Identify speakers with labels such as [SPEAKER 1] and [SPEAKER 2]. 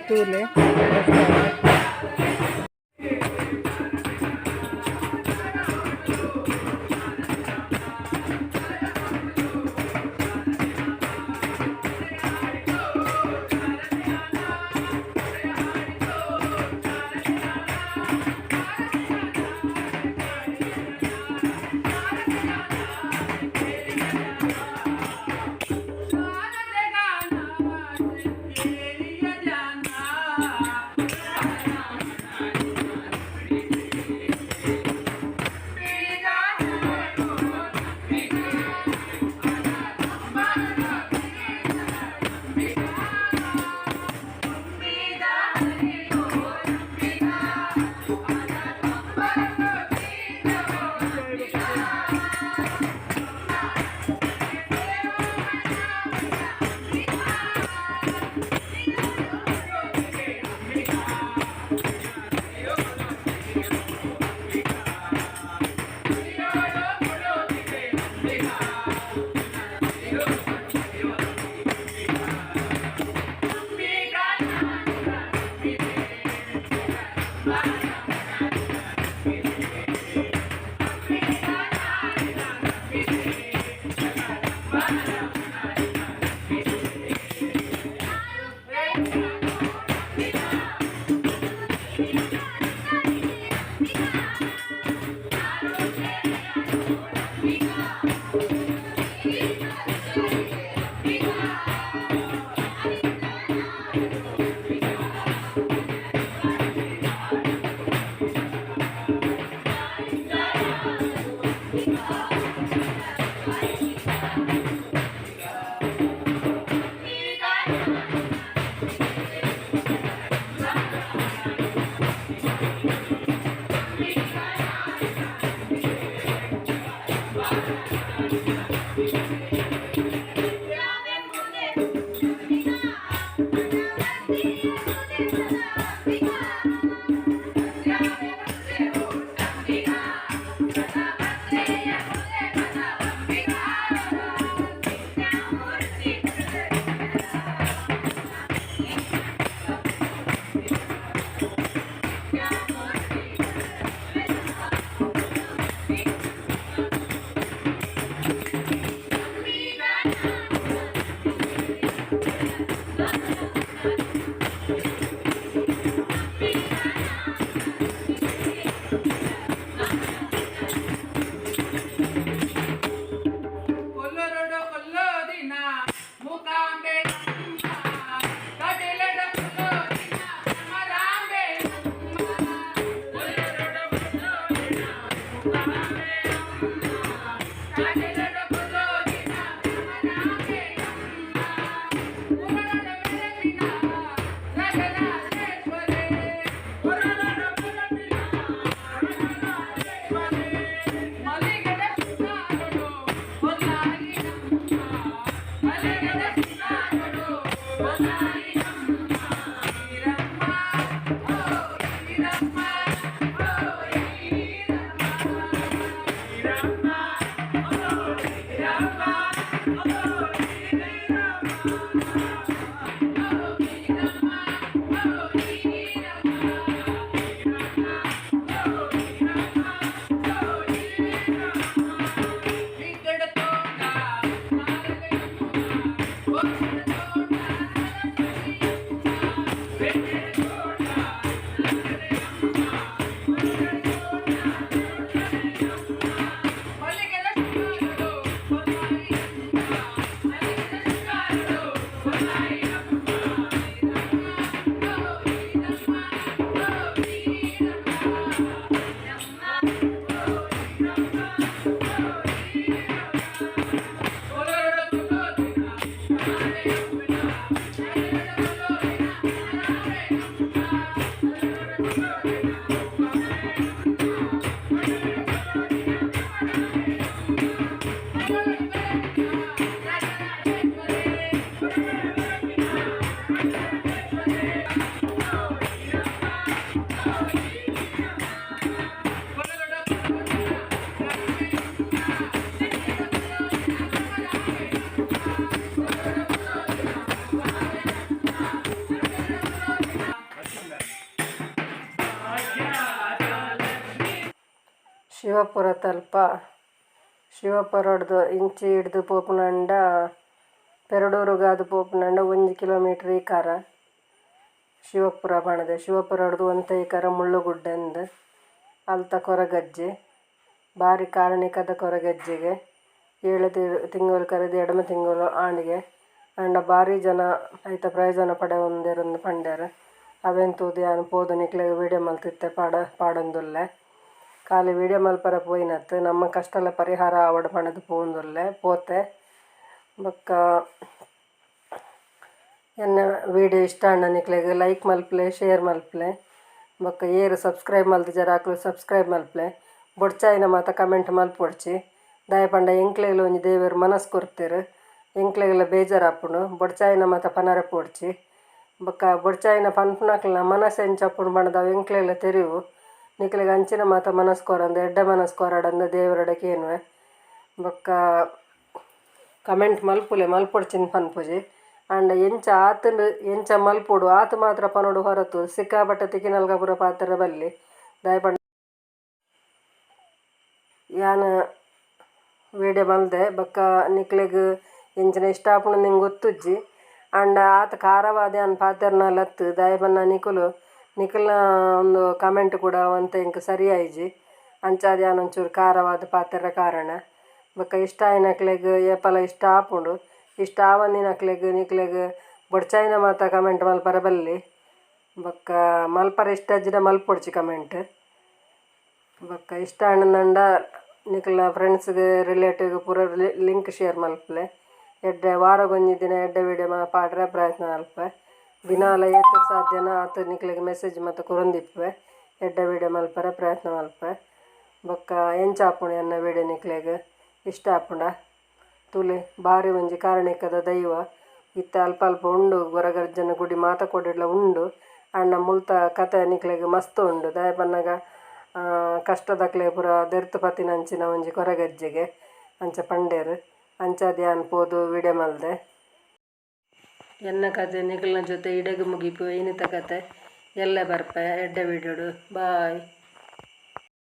[SPEAKER 1] ತೂಲೆ ದೇವಸ್ಥಾನ.
[SPEAKER 2] ಕೊಲ್ಲೊರಡು ಕೊಲ್ಲೋದಿನ ಮೂಕಾಂಬೆ, ಕಡಿಲೆಡ ಕೊಲ್ಲೋದಿನ ಭ್ರಮರಾಂಬೆ. ಕೊಲ್ಲೊರಡು ಕೊಲ್ಲೋದಿನ ಮೂಕಾಂಬೆ, ಕಡಿಲೆಡ ಕೊಲ್ಲೋದಿನ ಭ್ರಮರಾಂಬೆ. ಕುಮರಡ ಮೆರಗಿನ ರಗರಾಜೇಶ್ವರೇ, ಕುಮರಡ ಮೆರಗಿನ ರಗರಾಜೇಶ್ವರೇ. ಮಲ್ಲಿಗೆದ ಸಿಂಗಾರಡು ಹೊನ್ನಾಯಿನಮ್ಮ, ಮಲ್ಲಿಗೆದ ಸಿಂಗಾರಡು ಹೊನ್ನಾಯಿನಮ್ಮ. ಈರಮ್ಮ, ಓ ಈರಮ್ಮ, ಓ ಈರಮ್ಮ, ಈರಮ್ಮ, ಓ ಈರಮ್ಮ, ಓ ಈರಮ್ಮ, ಓ ಈರಮ್ಮ, ಓ ಈರಮ್ಮ, ಓ ಈರಮ್ಮ, ಓ ಈರಮ್ಮ. ವಿಗಡತೋಂಡ ನಾರದೆಯಮ್ಮ, ವಿಗಡತೋಂಡ ನಾರದೆಯಮ್ಮ, ಮಲ್ಲಿಗೆದ ಸಿಂಗಾರಡು ಹೊನ್ನಾಯಿಯಮ್ಮ, ಮಲ್ಲಿಗೆದ ಸಿಂಗಾರಡು ಹೊನ್ನಾಯಿಯಮ್ಮ. ಓ ಈರಮ್ಮ, ಓ ಈರಮ್ಮ, ಓ ಈರಮ್ಮ, ಓ ಈರಮ್ಮ. ಕೊಲೊರಡು ಕೊಲ್ಲೋದಿನ ನಾರೆಯಮ್ಮನ, ಕಡಿಲೆಡ ಕೊಲ್ಲೋದಿನ ನಾರೆಯಮ್ಮ.
[SPEAKER 1] ಶಿವಪುರತಲ್ಪ ಶಿವಪುರಡ್ದ್ ಇಂಚಿ ಡ್ದ್ ಪೋಪುನಾಂಡ ಪೆರ್ಡೂರುಗಾದ್ ಪೋಪುನಾಂಡ ಒಂಜಿ ಕಿಲೋಮೀಟರ್ ಈಕಾರ ಶಿವಪುರ ಪಂದ್ ಶಿವಪುರಡ್ದ್ ಒಂತೆ ಇಕಾರ ಮುಳ್ಳುಗುಡ್ಡೆ ಇಂದ್ ಅಲ್ತ ಕೊರಗಜ್ಜೆ ಬಾರಿ ಕಾರ್ಣಿಕದ ಕೊರಗಜ್ಜೆಗೆ ಏಳು ತಿಂಗೊಲು ಕರಿದ್ ಎಡ್ಮ ತಿಂಗೊಲು ಆಂಡ್ಗೆ ಆಂಡ ಬಾರಿ ಜನ ಐತ ಪ್ರಯೋಜನ ಪಡೆವೊಂದೆರ್ ಇಂದ್ ಪಂಡೆರ್ ಅವೆನ್ ತೂದು ಯಾನ್ ಪೋದು ನಿಕ್ಲೆಗ್ ವೀಡಿಯೊ ಮಲ್ತ್ ಇತ್ತೆ ಪಾಡೊಂದುಲ್ಲೆ ಖಾಲಿ ವೀಡಿಯೊ ಮಲ್ಪರೆ ಪೋಯಿನತ್ತ್ ನಮ್ಮ ಕಷ್ಟಲ ಪರಿಹಾರ ಆವಡ್ ಪಂಡ್ದ್ ಪೋವೊಂದುಲ್ಲೆ ಪೋತೆ. ಬೊಕ್ಕ ಎನ್ನ ವೀಡಿಯೊ ಇಷ್ಟ ಆಂಡ ನಿಕ್ಲೆಗ್ ಲೈಕ್ ಮಲ್ಪುಲೆ ಶೇರ್ ಮಲ್ಪುಲೆ ಬೊಕ್ಕ ಏರ್ ಸಬ್ಸ್ಕ್ರೈಬ್ ಮಲ್ತಿಜೆರ್ ಅಕುಲು ಸಬ್ಸ್ಕ್ರೈಬ್ ಮಲ್ಪುಲೆ ಬೊಡ್ಚಾಯಿನ ಮಾತ ಕಮೆಂಟ್ ಮಲ್ಪೊಡ್ಚಿ ದಾಯೆ ಪಂಡ ಎಂಕ್ಲೆಗ್ಲ ಒಂಜಿ ದೇವೆರ್ ಮನಸ್ ಕೊರ್ತೆರ್ ಎಂಕ್ಲೆಗ್ಲ ಬೇಜಾರಾಪುಂಡು ಬೊಡ್ಚಾಯಿನ ಮಾತ ಪನರೆ ಪೋಡ್ಚಿ ಬೊಕ್ಕ ಬೊಡ್ಚಾಯಿನ ಪನ್ಪುನಕ್ಲೆನ ಮನಸ್ ಎಂಚ ಉಪ್ಪುಂಡು ಪಂಡ್ದ್ ಅವು ಎಂಕ್ಲೆಗ್ಲ ತೆರಿವು ನಿಕ್ಲೆಗ್ ಅಂಚಿನ ಮಾತ ಮನಸ್ ಕೊರಂದ್ ಎಡ್ಡೆ ಮನಸ್ ಕೊರಡಂದ್ ದೇವೆರೆಡ ಕೇನುವೆ ಬೊಕ್ಕ ಕಮೆಂಟ್ ಮಲ್ಪುಲೆ ಮಲ್ಪೊಡ್ಚಿಂದ್ ಪನ್ಪುಜಿ ಆಂಡ ಎಂಚ ಆತ್ಂಡ್ ಎಂಚ ಮಲ್ಪೊಡು ಆತ್ ಮಾತ್ರ ಪನೊಡು ಹೊರತು ಸಿಕ್ಕಾಪಟ್ಟೆ ತಿಕಿನಲ್ಕ ಪೂರ ಪಾತೆರ ಬಲ್ಲಿ ದಾಯೆ ಪಂಡ ಯಾನ್ ವೀಡಿಯೊ ಮಲ್ದೆ ಬೊಕ್ಕ ನಿಕ್ಲೆಗ್ ಎಂಚಿನ ಇಷ್ಟ ಆಪುಂಡು ಎಂಕ್ ಗೊತ್ತುಜ್ಜಿ ಆಂಡ ಆತ್ ಖಾರವಾದ್ ಯಾನ್ ಪಾತೆರ್ನಲ ಅತ್ತ್ ದಾಯೆ ಪನ್ನ ನಿಕುಲು ನಿಕಲ್ನ ಉಂದು ಕಮೆಂಟ್ ಕೂಡ ಒಂತೆ ಎಂಕ್ ಸರಿ ಆಯಿಜಿ ಅಂಚಾದ್ ಯಾನ್ ಒಂಚೂರು ಖಾರವಾದ್ ಪಾತೆರ್ರೆ ಕಾರಣ ಬೊಕ್ಕ ಇಷ್ಟ ಆಯಿನಕ್ಲೆಗ್ ಏಪಲ ಇಷ್ಟ ಆಪುಂಡು ಇಷ್ಟ ಆವಂದಿನಕ್ಲೆಗ್ ನಿಕ್ಲೆಗ್ ಬೊಡ್ಚಾಯಿನ ಮಾತ ಕಮೆಂಟ್ ಮಲ್ಪರೆ ಬಲ್ಲಿ ಬೊಕ್ಕ ಮಲ್ಪರೆ ಇಷ್ಟ ಇಜ್ಜಿಡ ಮಲ್ಪೊಡ್ಚಿ ಕಮೆಂಟ್ ಬೊಕ್ಕ ಇಷ್ಟ ಆಂಡಂಡ ನಿಕಲ್ನ ಫ್ರೆಂಡ್ಸ್ಗ್ ರಿಲೇಟಿವ್ಗ್ ಪೂರ ಲಿಂಕ್ ಶೇರ್ ಮಲ್ಪುಲೆ ಎಡ್ಡೆ ವಾರಗೊಂಜಿ ದಿನ ಎಡ್ಡೆ ವೀಡಿಯೋ ಪಾಡ್ರೆ ಪ್ರಯತ್ನ ಮಲ್ಪುವೆ ದಿನಾಲ ಏತ್ ಸಾಧ್ಯನಾ ಆತ್ ನಿಕ್ಲೆಗ್ ಮೆಸೇಜ್ ಮಾತ ಕೊರೊಂದಿಪ್ಪುವೆ ಎಡ್ಡೆ ವೀಡಿಯೋ ಮಲ್ಪರೆ ಪ್ರಯತ್ನ ಮಲ್ಪುವೆ ಬೊಕ್ಕ ಎಂಚ ಆಪುಂಡು ಎನ್ನ ವೀಡಿಯೋ ನಿಕ್ಲೆಗ್ ಇಷ್ಟ ಆಪುಂಡ ತೂಲೆ ಬಾರಿ ಒಂಜಿ ಕಾರಣಿಕದ ದೈವ ಇತ್ತೆ ಅಲ್ಪ ಅಲ್ಪ ಉಂಡು ಕೊರಗಜ್ಜನ ಗುಡಿ ಮಾತ ಕೋಡಿಡ್ಲ ಉಂಡು ಆಂಡ ಮುಲ್ತ ಕತೆ ನಿಕ್ಲೆಗ್ ಮಸ್ತ್ ಉಂಡು ದಾಯೆ ಪನ್ನಗ ಕಷ್ಟದಕ್ಲೆಗ್ ಪೂರ ದೆರ್ತ್ ಪತ್ತಿನಂಚಿನ ಒಂಜಿ ಕೊರಗಜ್ಜೆಗೆ ಅಂಚ ಪಂಡೆರ್ ಅಂಚಾದ್ ಯಾನ್ ಪೋದು ವೀಡಿಯೊ ಮಲ್ದೆ. ಎನ್ನ ಕತೆ ನಿಕಲ್ನ ಜೊತೆ ಇಡೆಗ್ ಮುಗಿಪುವೆ ಇನಿತ ಕತೆ ಎಲ್ಲೆ ಬರ್ಪೆ ಎಡ್ಡೆ ವೀಡಿಯೋಡು ಬಾಯ್.